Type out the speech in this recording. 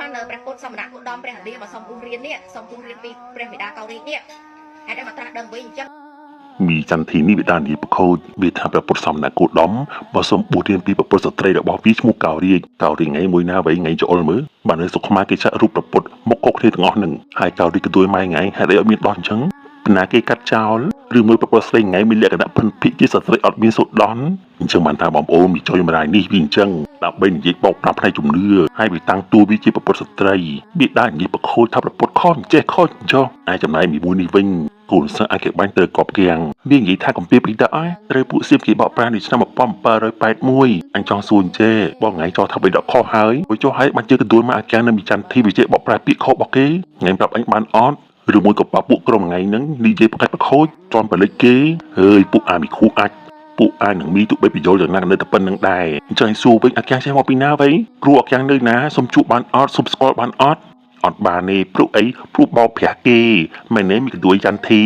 បានព្រះពុទ្ធសមណគោតមព្រះរាមកសុំបួសរៀននេះសុំបួសរៀនពីព្រះមេដាកោរីនេះហេតុអីមកត្រាស់ដឹងវិញអញ្ចឹង មីចន្ទធីនេះវាដើរនិយាយប្រខូចវាថាព្រះពុទ្ធសមណគោតមមកសុំបួសរៀនពីព្រះពុទ្ធស្ត្រីរបស់វាឈ្មោះកោរាជកោរាជថ្ងៃមួយណាវៃថ្ងៃចូលមើលបាននៅស្រុកខ្មែរគេចាក់រូបព្រះពុទ្ធមុខកុកគ្នាទាំងអស់ហ្នឹងហើយកោរាជក៏ទួយម៉ែថ្ងៃហេតុអីអត់មានដោះអញ្ចឹងពីណាគេកាត់ចោលឬមួយព្រះពុទ្ធស្រីថ្ងៃមានលក្ខណៈភិនភិជាស្ត្រីអត់មានសុដន់អញ្ចឹងបានថាបងប្អូនមីចុយម្ដាយនេះវាអញ្ចឹងដើម្បីនិយាយបោកប្រាស់ផ្នែកជំនឿហើយវាតាំងតួវាជាព្រះពុទ្ធស្ត្រីវាដើរនិយាយប្រខូចថាព្រះពុទ្ធខុសអញ្ចេះខុសអញ្ចោះឯចំណែកមីមួយនេះវិញ កូនសិស្សអាចគេបាញ់ត្រូវកប់គៀងវានិយាយថាកំពីពីដកឯងត្រូវពួកសៀមគេបកប្រាស់នៅឆ្នាំ1781អញចង់សួរអញ្ចេបងថ្ងៃចោលថាបីដកខុសហើយព្រោះចុះហើយបានជឿកន្ទួនមកអាកាំងនៅមីចន្ទធីវិជ័យបកប្រែពាក្យខុសរបស់គេថ្ងៃប្រាប់អញបានអត់ឬមួយក៏ប៉ាពួកក្រុមថ្ងៃហ្នឹងនិយាយផ្កាច់ប្រខូចជន់បលិចគេហើយពួកអាមីខូអាចពួកអានឹងមីទុកបីប្រយោលយ៉ាងណាក៏នៅតែប៉ុណ្្នឹងដែរអញ្ចឹងឲ្យសួរវិញអាកាំងចេះមកពីណាវ៉ៃគ្រូអាកាំងនៅណាសុំជួបបានអត់សុំស្គាល់បានអត់អត់បានទេព្រោះអីព្រោះបោកប្រាស់គេមែនទេមីកន្ទួយចន្ទធី